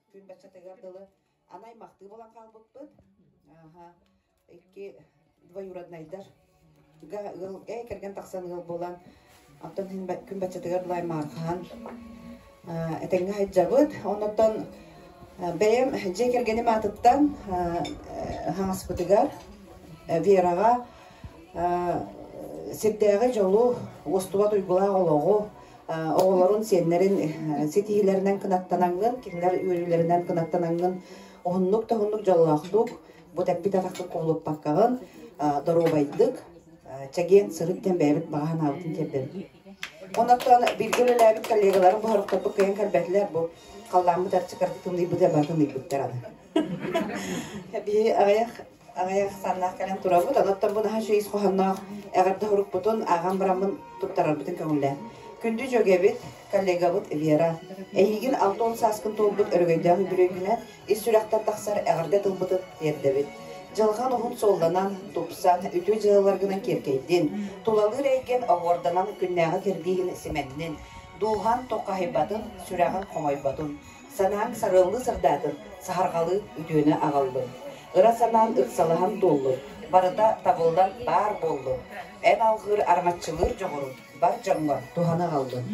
Күн баччатыгар дылы аны аймахтыы буолан хаалбыппыт. Икки двоюроднайдар ыал э кэргэн тахсан ыал буолан оттон күн баччатыгар дылы аймаархаан этэҥҥэ сылдьабыт. Оннуттан бэйэм дьиэ кэргэним аатыттан хаҥаспытыгар Вераҕа сирдээҕи дьолу, уостубат уйгулаах олоҕу, оҕолорун, сиэннэрин ситиһиилэринэн кынаттанаҥҥын, кинилэр үөрүүлэринэн кынаттанаҥҥын уһуннук да уһуннук дьоллоохтук, бу тэппит атаххын кубулуппаккаҕын, доруобайдык, чэгиэн сырыт диэн бэйэбит баҕа санаабытын тиэрдэбит. Онон бииргэ үлэлээбит коллегаларым буһарыктарбыт кыайан кэлбэтилэр бу халлааммыт арчы тымныйбыта бары тымныйбыттар аны. Биһи аҕыйах аҕыйах саннаах кэлэн турабыт. Онон бу наһаа үчүгэй ис хоһоонноох эҕэрдэ сурукпутун ааҕан бараммын туттарарбытын көҥүллээн. Күндү дьүөгэбит, коллегабыт Вера, эйигин 60 сааскын туолбут өрөгөйдөөх үбүлүөйгүнэн ис сүрэхтэн тахсар эҕэрдэ тылбытын тиэрдэбит. Дьылҕан уһун суолланан, тупсан, үтүө дьыалаларгынан киэркэйдин, тулалыыр эйгэн оһуорданан күннээҕи кирдииһин симэннин, дууһан туххаһыйбатын, сүрэҕин хомойботун. Санааҥ сарыаллыы сырдаатын, саһарҕалыы үтүөнү аҕаллын. Ыра санаан ыксалаһан туоллун, барыта табыллан баар буоллун. Эн алҕыыр араҥаччылыыр дьоҕурун бар дьоҥҥо туһаны аҕаллын.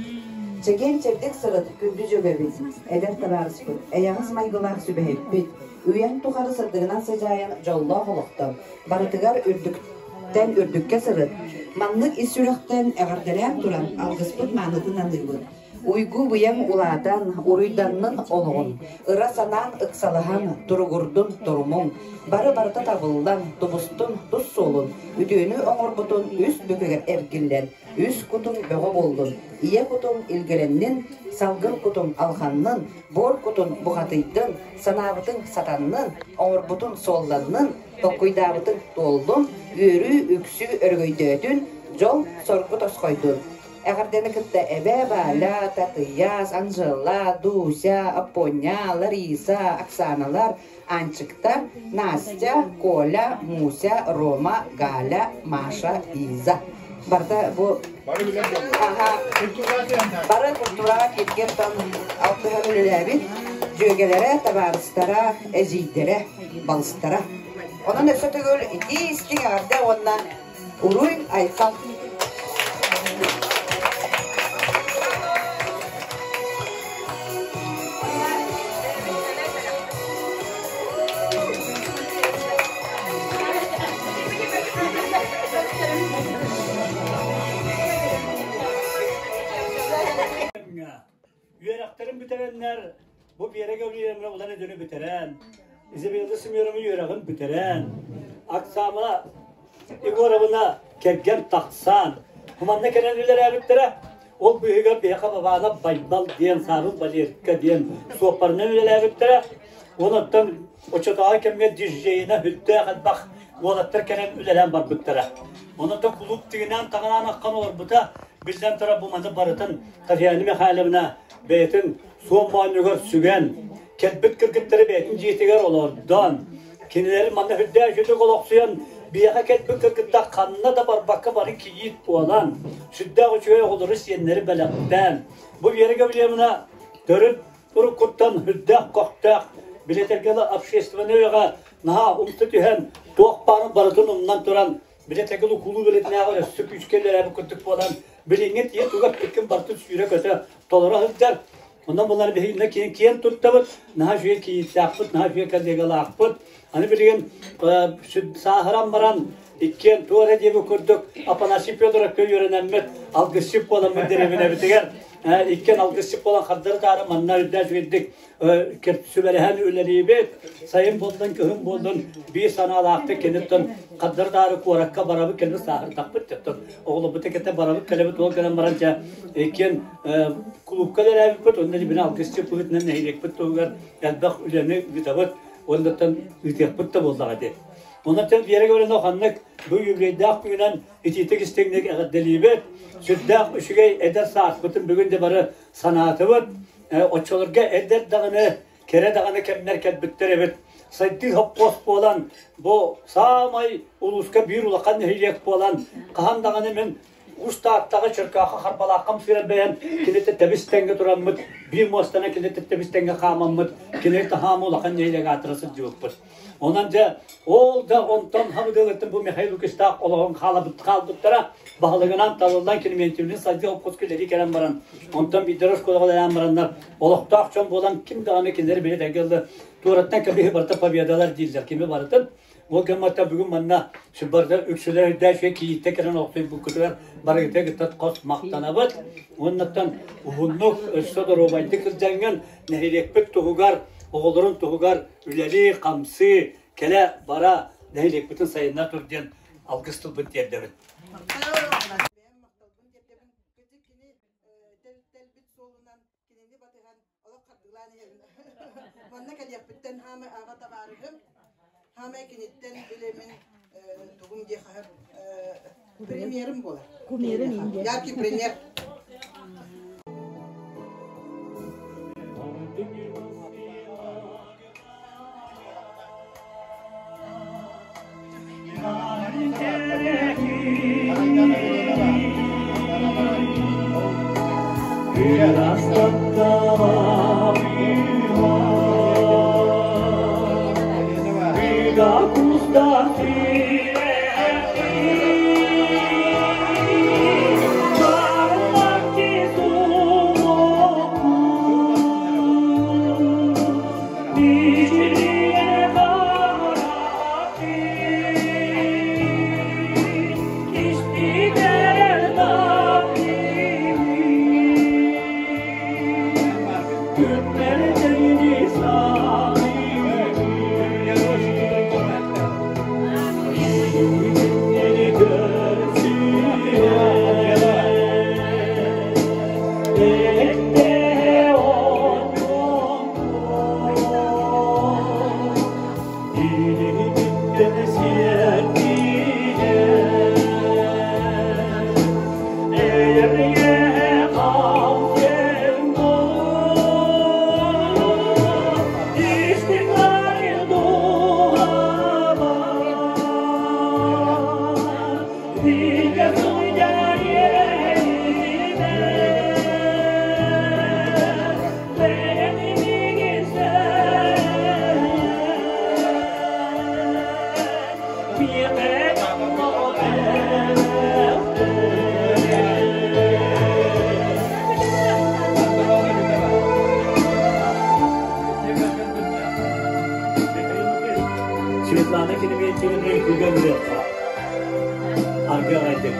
Чэгиэн-чэбдик сырыт, күндү дьүөгэбит, эдэр табаарыспыт, эйэҕэс майгылаах сүбэһиппит, үйэҥ тухары сырдыгынан сыдьаайан дьоллоох олохтон, барытыгар үрдүктэн үрдүккэ сырыт. Маннык ис сүрэхтэн эҕэрдэлээн туран алгыспыт маанытын аныыбыт. Уйгу-быйаҥ улаатан, уруйданнын олоҕун, ыра санаан ыксалаһан, туругурдун торумуҥ, бары-барыта табыллан, тубустун тус суолун, үтүөнү оҥорбутун үс бүкүгэр эргиллэн, үс кутуҥ бөҕө буоллун, ийэ кутуҥ илгэлэннин, салгын кутуҥ алҕаннын, буор кутун бухатыйдын, санаабытыҥ сатаннын, оҥорбутун суолланнын, толкуйдаабытыҥ туоллун, үөрүү үксүү өрөгөйдөөтүн, дьол соргу тосхойдун. Эҕэрдэни кытта эбээ Валя, Татыйаас, Анжела, Дуся, Аппоня, Лариса, Оксаналар, Анчиктар, Настя, Коля, Муся, Рома, Галя, Маша, Иза. Барыта бу бары культураҕа киирген тон алтыһан үлэлээбит дьүөгэлэрэ, табаарыстара, эдьиийдэрэ, балыстара. Онон өссө төгүл итии истиҥ эҕэрдэ уонна Уруй айхал! Үөрэхтэрин бүтэрэннэр бу Биэрэ Гаврильевна Улан Эдүнү бүтэрэн, Изабелла Семеновна үөрэҕин бүтэрэн, Оксана Егоровна кэргэн тахсан, манна кэлэн үлэлээбиттэрэ. Ол быыһыгар биһиэхэ Бабаанап Байбал диэн, Саабын Валерка диэн суоппарынан үлэлээбиттэрэ. Онон оччотооҕу кэмҥэ диджейинэ сүрдээх элбэх уолаттар кэлэн үлэлээн барбыттара. Онон кулууп тигинээн таҥараан аххан олорбута. Биллэн турар, бу маны барытын Татьяна Михайловна бэйэтин суон моонньугар сүгэн, кэлбит кыргыттары бэйэтин дьиэтигэр олордон, кинилэри манна сүрдээх үчүгэй олохсуйан, биһиэхэ кэлбит кыргыттар ханна да барбакка бары кийиит буолан, сүрдээх үчүгэй оҕолору сиэннэри бэлэхтээн, бу Вера Гавриловна төрүт уруккуттан сүрдээх көхтөөх, билэтэргэ общественнай үйэҕэ наһаа умса түһэн, туох баарын барытын умнан туран, билэтэргэ кулууп үлэтинээҕэр өссө күүскэ үлэлээбит курдук буолан, билиҥҥи тиийэ тугу эппиккин барытын сүүрэ-көтө толоро сылдьар. Онон булар биһигинэ киэн киэн туттабыт, наһаа үчүгэй кийииттээхпит, наһаа үчүгэй коллегалаахпыт. Аны билигин сааһыран баран иккиэн туох эрэ диэбит курдук Афанасий Федоровка үөрэнэммит, алгысчыт буоламмыт дэриэбинэбитигэр иккиэн алгысчыт буолан хардары-таары манна үрдээх үчүгэйдик сүбэлэһэн үлэлиибит. Сайын буоллун, кыһын буоллун биир санаалаахтык киниттэн хардары-таары куоракка барабыт, кэлбит сааһырдахпыт оттон оҕолорбутун кытта барабыт, кэлэбит, ол кэлэн баран дьэ иккиэн кулуупка үлэлээбиппит, онно бина алгысчыт быһыытынан нэһилиэкпит туһугар элбэх үлэни ыытабыт, уоннаттан ыытыахпыт да буоллаҕа дии. Онон Вера Гавриловна ханнык бу юбилейдаах күнүнэн итиитик истиҥник эҕэрдэлиибит. Сүрдээх үчүгэй эдэр сааспытын бүгүн де бары санаатыбыт. Оччолорго эдэр даҕаны Кэрэ даҕаны кэмнэр кэлбиттэр эбит. Сайдыы сопхуос буолан, бу саамай улууска биир улахан нэһилиэк буолан, хаһан даҕаны мин Уус Тааттаҕа Чөркөөххө Харбалааххам сыыран бэйэм киниттэ тэбис тэҥҥэ тураммыт, биир муостаны киниттэ тэбис тэҥҥэ хаамаммыт, кини таһаамы улахан нэһилиэк аатыра сылдьыбыппыт. Онон дьэ, ол да онтон хабыдыалыттан бу Михаил Лукичтаах олоҕун хаалбыттара, баһылыгынан талыллан Климентьевны сайдыы холкуоска үлэлии кэлэн баран, онтон биирдэрэ оскуолаҕа үлэлээн бараннар, олохтоох дьон буолан ким даҕаны кинилэри били тэҥҥэ ылла, туораттан кэбиһи барыта победалар дииллэр, кими барытын. Ол гымматта бүгүн манна барыта үксүлэр үрдээх үчүгэй кийииттэ кэлэн олохтуйбуккутугар барыгыта кытта хос махтанабыт. Уоннаттан уһуннук, өссө доруобайдык сылдьаҥҥын нэһилиэкпит туһугар, оҕолорун туһугар үлэлии, хамсыы, кэлэ-бара нэһилиэкпитин сайынна тур диэн алгыс тылбын тиэрдэбин. Бэйэм махталбын тиэрдэбин. Кырдьык кини тэлбит суолунан кинини батыһан олох хардыылаан иһэбин. Манна кэлиэхпиттэн хаамай аҕа табаарыһым, хаамай киниттэн билэмин тугум диэ хаһар премьерим буолар. Кумирым инде. Яркий пример. Светлана Климентьевна үҥкүүгэ ыҥырыахха. Аргы аҕайдык.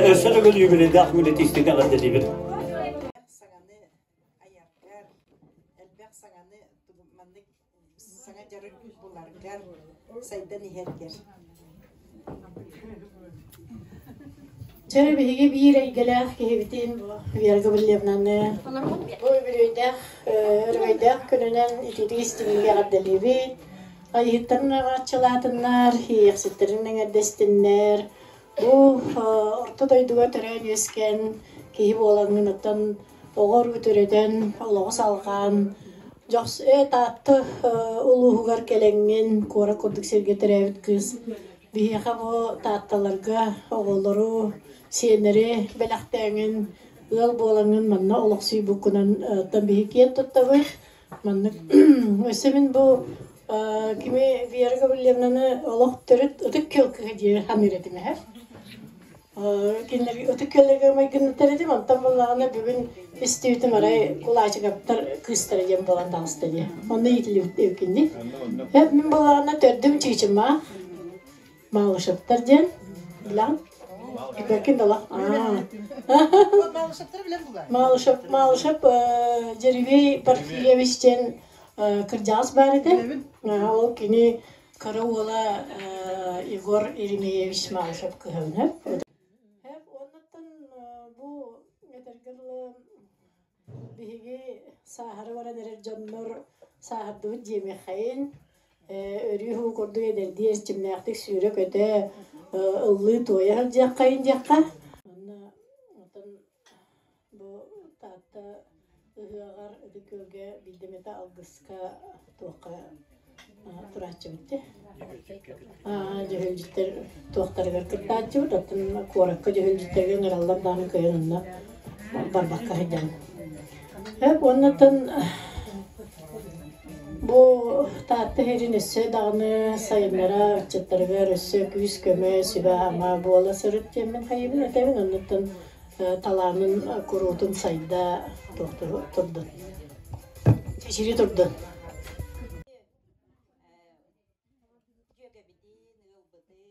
Өссө төгүл юбилейдаах үлэтиистигэ эҕэрдэлиибин. сайдан иһэргэр. Чэ, биһиги биир эйгэлээх киһибитин Вера Гаврильевнаны бу үбүлүөйдээх өрөгөйдөөх күнүнэн итиитик истиҥник эҕэрдэлиибит. Айыһыттарын аҕаччылаатыннар, иэйэхситтэрин эҥэрдэстиннэр. Бу орто дойдуга төрөөн-үөскээн киһи буолаҥҥын оттон оҕо уруу төрөтөн, олоҕу салҕаан, дьохс Таатта улууһугар кэлэҥҥин куорат курдук сиргэ төрөөбүт кыыс биһиэхэ бу Таатталарга оҕолору, сиэннэри бэлэхтээҥин, ыал буолаҥҥын манна олохсуйбуккунан оттон биһи киэн туттабыт. Маннык өссө мин бу кими Вера Гаврильевнаны олох төрүт ытык күөл кыһа диэн саныыр этим эһэ. Кинилэр ытык күөллэргэ майгыннатар этим, онтон буоллаҕына бүгүн истибитим арай Кулаачыгаптар кыыстара диэн буолан таҕыста дии. Онно иитиллибит эбиккин Эп мин буоллаҕына төрдүм Чыычымаах, Малышевтар диэн. Билэҕин? Билбэккин да олох. Малышевтар билэн булар. Малышев, Малышев Деревей Порфирьевич диэн кырдьаҕас баар этэ. Ол кини кыра уола Егор Еремеевич Малышев кыһынна. Оннуттан бу этэргэ дылы биһиги сааһыра баран эрэр дьоннор сааһырдыбыт диэмиэххэйин өрүү һуу курдук эдэрдии эрчимнээхтик сүүрэ-көтө ыллыы-туойа сылдьыаххайын диэххэ. Онно оттон бу Таатта ыһыаҕар Ытык Күөлгэ биирдэ эмэтэ алгыска туохха турааччыбыт дии. Дьөһүөлдьүттэр туохтарыгар кыттааччыбыт, оттон куоракка дьөһүөлдьүттэргэ ыҥыраллар даҕаны кыайан онно барбакка сылдьабын. Уоннаттан бу Таатта иһэрин өссө даҕаны сайыннара ыччаттарыгар өссө күүс-көмө, сүбэ-ама буола сырыт диэммин хайыыбын этэбин. Оннуттан талаанын куруутун сайда турдун. Чэчирии турдун. Дьүөгэбитин, ыалбытын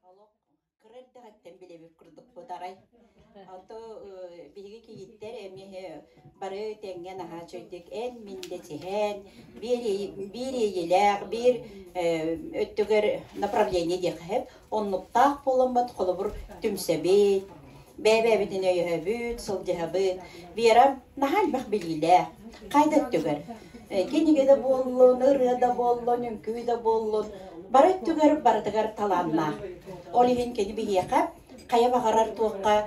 олох кыра эрдэҕиттэн билэбит курдукпут арай. Ото биһиги кийииттэр эмиэ бары тэҥҥэ наһаа үчүгэйдик эн мин дэсиһэн биир биир иэйиилээх, биир өттүгэр направление диэххэ сөп. Оннуктаах буоламмыт холобур түмсэбит, бэйэ-бэйэбитин өйөһөбүт, сылдьыһабыт. Вера наһаа элбэх билиилээх, хайда өттүгэр кинигэ да буоллун, ырыа да буоллун, үҥкүү да буоллун, бары өттүгэр барытыгар талааннаах. Ол иһин кини биһиэхэ хайа баҕарар туохха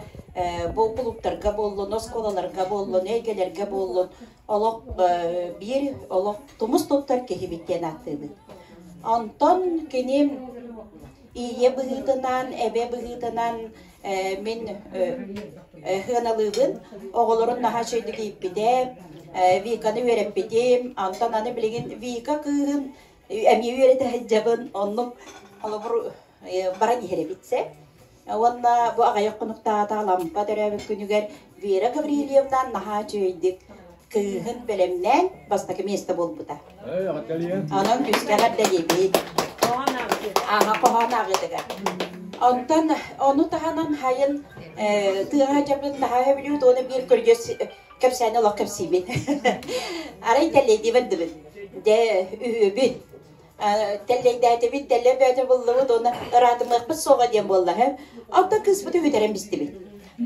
бу кулууптарга буоллун, оскуолаларга буоллун, эйгэлэргэ буоллун олох биир олох тумус туттар киһибит диэн ааттыыбыт. Онтон кини ийэ быһыытынан, эбэ быһыытынан мин сыаналыыбын. Оҕолорун наһаа үчүгэйдик ииппитэ, Виканы үөрэппитим. Онтон аны билигин Вика кыыһын эмиэ үөрэтэ сылдьабын. Оннук холобур баран иһэр эбит сэ. Уонна бу аҕыйах хонуктааҕыта Алампа төрөөбүт күнүгэр Вера Гаврильевна наһаа үчүгэйдик кыыһын бэлэмнээн бастакы миэстэ буолбута. Онон күүскэ эҕэрдэлиибит. Аха хоһоон ааҕыытыгар. Онтон ону таһынан хайын тыаҕа дьабын наһаа сөбүлүүт уонна биир көрдьүөс кэпсээни олох кэпсиибин. Арай тэллэйдии бардыбыт. Дьэ үһүөбүт. Тэллэйдээтибит, тэллэй бөөтө буллубут уонна ыраатымыахпыт суоҕа диэн буолла. Оттон кыыспыт үһүтэрэн бистибит.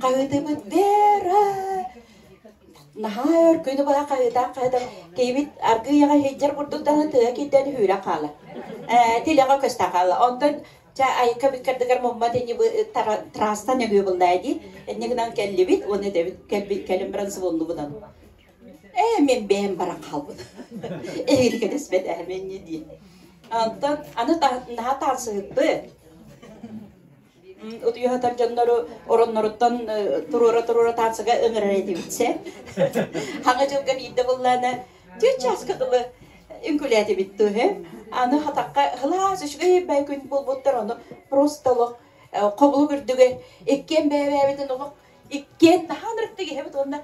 Хаһыытыыбыт Вера! Наһаа өр күнү быһа хаһыытаан-хаһыытаан киһибит аргыый аҕай иһирдьэр курдук даҕаны тыа киирдэн үүрэн хаалар. Тилэҕэ көстөн хаалла. Онтон чэ айыкка биккардыгар муммат ини траастан өгүө буллаа дии. Инньэ гынан кэллибит уонна этэбит кэлбит кэлин баран субуллубунан. Ээ мин бэйэм баран хаалбыт. Эһиги кэтэспэт ээ инньэ дии. Онтон аны наһаа таансыһыппыт. Утуйа сытар дьоннору оронноруттан туруора-туруора таансыга ыҥырар этибит сэ. Хаҥа дьылга биирдэ буллаана түөрт чааска дылы үҥкүүлээтибит туһэ. Аны хатахха хылаас үчүгэй бай күн буолбуттар ону просто олох хобулук үрдүгэр иккиэн бэйэ-бэйэбитин олох иккиэн наһаа ынырыктык иһэбит уонна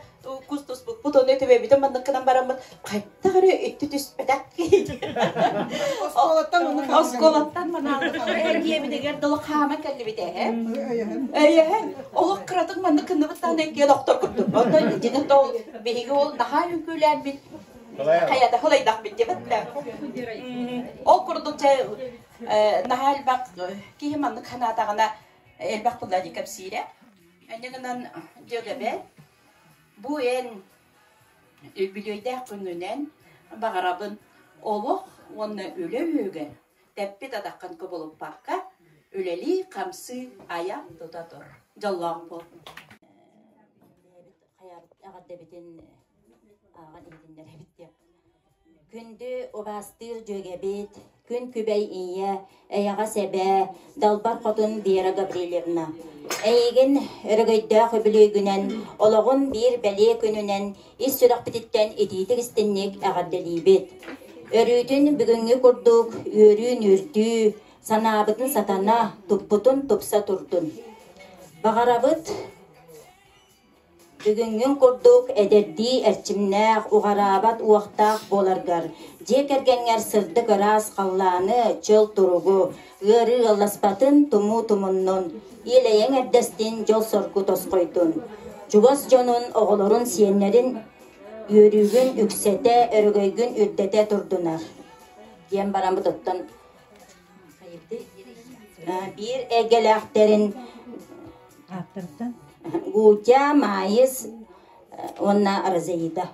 кустуспуппут уонна төбөбүтүн маннык гынан бараммыт хайдах эрэ үттү түспэтэх Оскуолаттан ону оскуолаттан манаалык диэбитигэр дылы хааман кэллибит эһэ өйөһөн олох кыратык маннык кынныбыт даҕаны иккиэн охтор курдук онтон дьиҥэ ол биһиги ол наһаа үҥкүүлээммит хайата хылайдахпыт диэбит да ол курдук чэ. Наһаа элбэх киһи маннык санаатаҕына элбэх буолла дии кэпсиирэ. Инньэ гынан дьүөгэбэр бу эн үбүлүөйдээх күҥҥүнэн баҕарабын олох уонна үлэ үһүгэр тэппит атаххын кубулуппакка үлэлии-хамсыы айа-тута тур. Дьоллоох буол. Эҕэрдэбитин ааҕан иһитиннэрэбит диэх. Күндү убаастыыр дьүөгэбит, күн күбэй ийэ, эйэҕэс эбээ, Далбар Хотун Вера Гаврильевна. Эйигин өрөгөйдөөх үбүлүөйгүнэн, олоҕун биир бэлиэ күнүнэн ис сүрэхпититтэн итиитик-истинник эҕэрдэлиибит. Өрүүтүн бүгүҥҥү курдук үөрүүн-үөрдүү, санаабытын сатана, туппутун тупса турдун. Баҕарабыт Бүгүҥҥүҥ курдук эдэрдии эрчимнээх, уҕараабат уохтаах буоларгар, дьиэ кэргэҥҥэр сырдык ыраас халлааны, чөл туругу, ыарыы ыалласпатын, тумуу тумуннун, иэлэйэҥ эрдэстин, дьол-соргу тосхойдун. Чугас дьонун, оҕолорун, сиэннэрин үөрүүгүн үксэтэ, өрөгөйгүн үрдэтэ турдунар диэн бараммыт оттон биир эйгэлээхтэрин Гутя, Маайыс уонна Розаида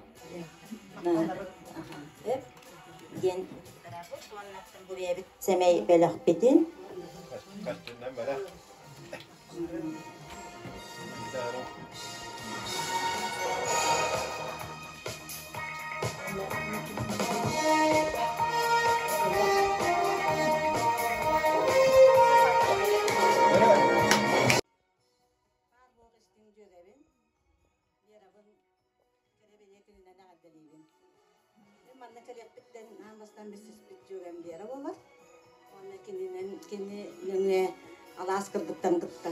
диэн бу бэйэбит сэмэй бэлэхпитин Истиҥ дьүөгэбин, Верабын кэрэ бэлиэ күнүнэн эҕэрдэлиибин. Мин манна кэлиэхпиттэн аан бастаан билсиспит дьүөгэм Вера буолар. Уонна кининэн кини нөҥүө алаас кыргыттан кытта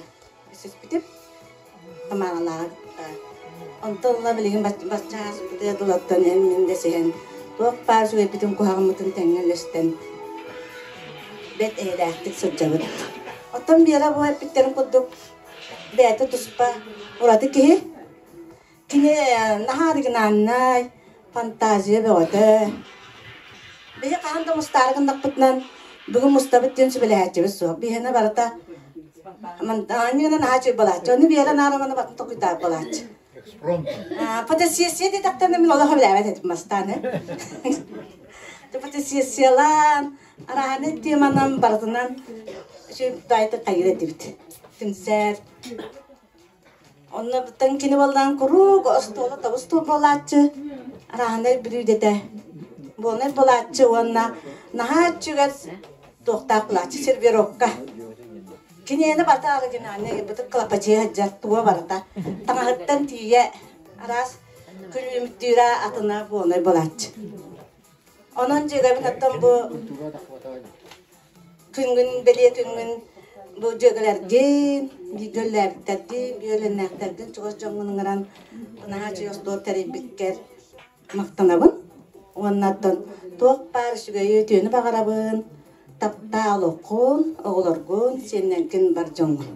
билсиспитим. Тамаралааҕы кытта. Онтон ыла билигин бачча ааспытыгар дылаттан эн мин дэсиһэн туох баар үчүгэйбитин куһаҕаммытын тэҥҥэ үллэстэн бэрт эйэлээхтик сылдьабыт. Оттон Вера бу эппиттэрин курдук бэйэтэ туспа ураты киһи. Кини наһаа оригинальнай, фантазия бөҕөтө. Биһи хаһан да мустаары гыннахпытынан бүгүн мустабыт диэн сүбэлэһээччибит суох. Биһиэнэ барыта анньыгынан наһаа үчүгэй буолааччы. Ону Вера Нарованы батын толкуйдаабыт буолааччы. Фотосессия диэтэхтэринэ мин олох сөбүлээбэт этим бастаан. Фотосессиялаан, арааһынай теманан барытынан үчүгэй хайыыр этибит. Түмсэр. Онно кини буоллаан куруук остуола тобус буолааччы, арааһынай бүлүүдэтэ буолнай буолааччы уонна наһаа үчүгэй туохтаах буолааччы сервировка. Киниэни барыта оригинальный бытык кылапачыйа сылдьар туга барыта таҥаһыттан тиийэ араас күлүүмүттүүрэ атына буолнай буолааччы. Онон дьиэгэбин оттон бу күнгүн бэлиэ күнгүн бу дьүөгэлэргин, бииргэ үлэлээбиттэргин, үөлэннээхтэргин чугас дьоҥҥун ыҥыран наһаа үчүгэй остуол тэрийбиккэр махтанабын. Уонна оттон туох баар үчүгэйи үтүөнү баҕарабын, таптаа олоххун, оҕолоргун, сиэннэргин бар дьоҥҥун.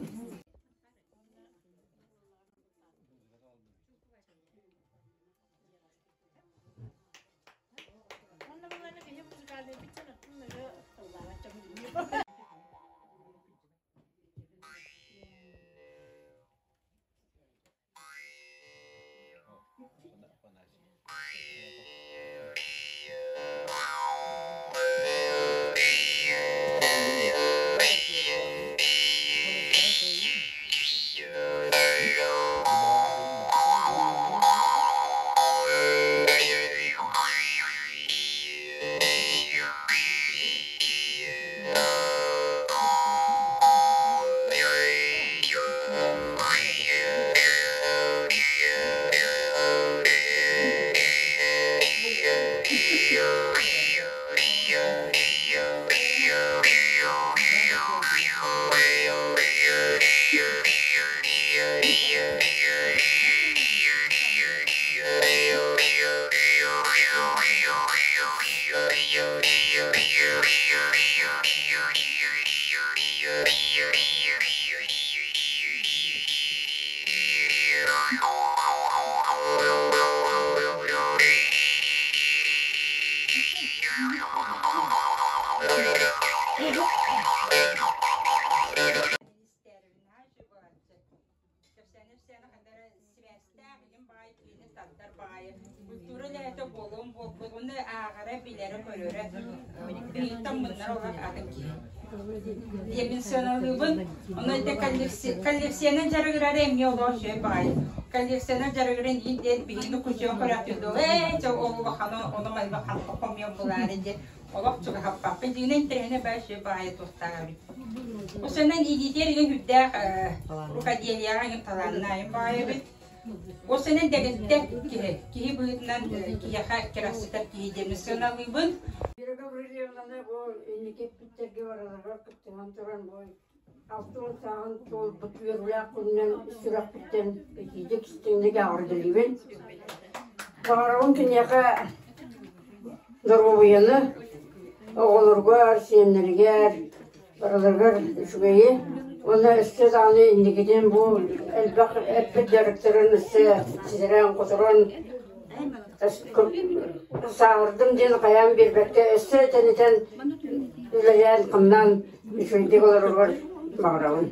баай, киһини тардар баайы. Культура үлэһитэ буолуон буолбут, уонна ааҕара, билэрэ, көрөрө биһиттэн муннар олох атын киһи. Диэмин сыаналыыбын. Ону ити коллекциянан дьарыгырара эмиэ олох үчүгэй баҕайы. Коллекциянан дьарыгыран иин диэн биһигини кучуйан көрөөччү дуу, ээ, чэ ол улаханы ону майба ханна хомуйан булаары диэн олох чугаһаппаппын. Дьиҥинэн интэриэһинэй баай үчүгэй баҕайы туохтаах эбит. Осонон иитиитигэр игин үрдээх рукоделияҕа игин талааннаайым баҕайы эбит. Осонон дэгиттэр киһи, киһи быһыытынан киһиэхэ кэрэхсэтэр киһи диэн сыаналыыбын. Вера Гаврильевнаны бу инники эппиттэргэ барыларыгар кыттыһан туран бу 60 сааһын туолбут үөрүүлээх күнүнэн сүрэхпиттэн итиитик истиҥник эҕэрдэлиибин. Баҕарабын киниэхэ доруобуйаны, оҕолоругар, сиэннэригэр, барыларыгар үчүгэйи уонна өссө даҕаны инникитин бу элбэх эппит дьарыктарын өссө ситэрэн-хоторон сааһырдым диэн хайаан биэрбэккэ өссө тэнитэн үлэлээн-хамнаан үчүгэйдик олороругар баҕарабын.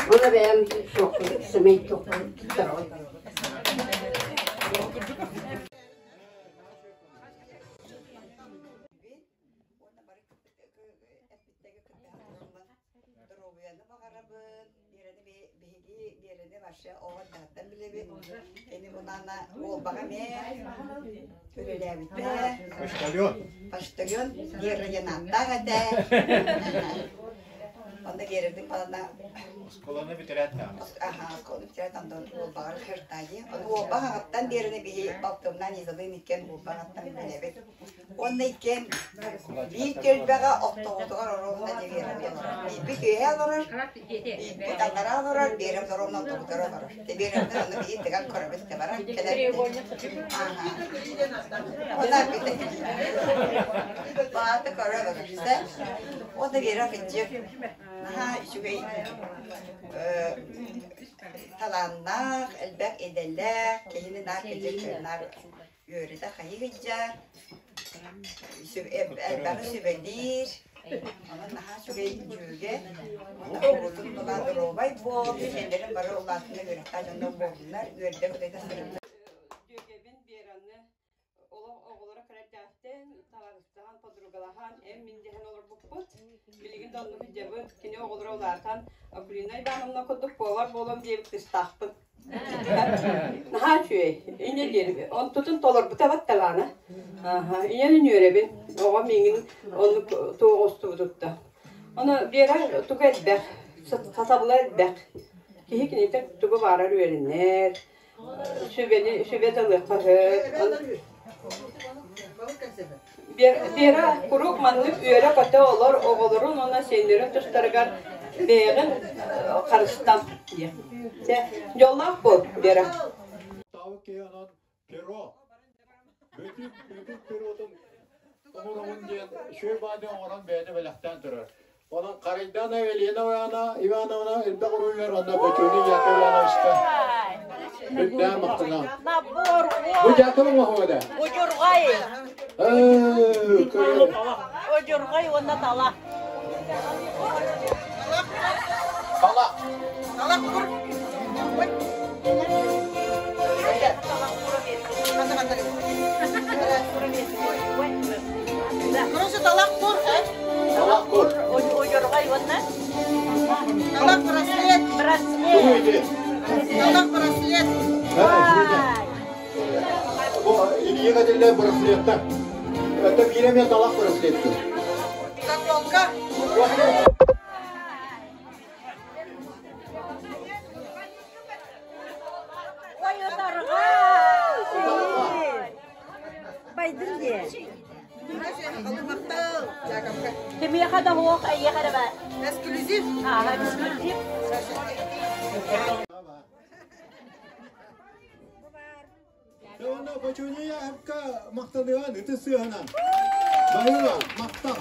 Уонна бэйэм туохпун сэмэй туохпун туттарабын. Уонна бары эппиттэги кыттыһан тураммын доруобуйаны баҕарабын. Биэрэни биһиги Биэрэни вообще оҕо эрдэҕиттэн билэбит. Кини бунаана Уолбаҕа эмиэ үлэлээбитэ. Почтальон. Почтальон Вера диэн ааттаах этэ. Онно Вератын балана Оскуоланы бүтэрээт даҕаны. Аха, оскуоланы бүтэрээт онтон Уолбаҕар хертади. Ону Уолба аҕаттан Вераны биһи балтымнаан Изалыын иккиэн Уолба аҕаттан билэбит. Уонна иккиэн биир түөлбэҕэ оттоҕутугар оруобуна дьэ Биэрэм олорор. Биирбит үөһэ олорор, биирбит аллараа олорор, Биэрэм оруобуна оттоҕутугар олорор. Те Биэрэмтэн ону биир тыган көрөбүт да баран кэлэр. Ааха. Онно Бааты көрө олорор. Уонна Вера кырдьык наһаа үчүгэй талааннаах, элбэх идэлээх, киһини наар кырдьык наар үөрэтэ хайыгыйдьар, элбэҕи сүбэлиир, онон наһаа үчүгэй дьүөгэ, уонна оҕотун былаан доруобай буол, сиэннэрин бары улаатына үөрэхтээх дьоннор буоллуннар, үөрдэ-көтөтө сырытта. Дьүөгэбин Вераны олох оҕолоро кыра эрдэҕиттэн табаарыстаһан, подругалаһан, эн-мин дэһэн олорбуппут. Билигин да оннук сылдьабыт. Кини оҕолоро улаатан, Акулина Ивановна курдук повар буолуом диэбит кыыстаахпын. Наһаа үчүгэй. Инньэ диэн онтутун толорбута батталаана. Ийэни үөрэбин. Оҕом миигин оннук туох устубутутта. Ону Вера туга элбэх, сатабыла элбэх. Киһи киниттэн тугу баарар үөрэнэр, сүбэни сүбэ да ылыахха сөп. Вера куруук маннык үөрэ-көтө олор оҕолорун уонна сиэннэрин тустарыгар бэйэҕин харыстан диэн. Чэ, дьоллоох буол, Вера. Таабыт киһи онон перо, бөтүүк, бөтүүк перотун оҥоробун диэн үчүгэй баады оҥорон бэйэтэ бэлэхтээн турар. Онон Харайдаана Елена Ивановна элбэх уруйугар уонна Бочуону Яков Ивановичка үрдээн махтанам. Бу Яков оҥоһуга да? Удьурҕай. Удьурҕай уонна тала. Тала. Тала кур. Короче, талах кур. Талах кур. Удьурҕай уонна? Талах браслет. Браслет. Талах браслет. Бу илиигэ этиллэр браслеттар. Это биир эмиэ талах браслеттар. Заколка. Ой, ытарҕа! Байдын диэ. Кимиэхэ да суох, эйиэхэ эрэ баар. Эксклюзив. Ааха, эксклюзив. Онно Бочуния Апка махтаныган ытыс сыаһынан. Баһыыба, махтал.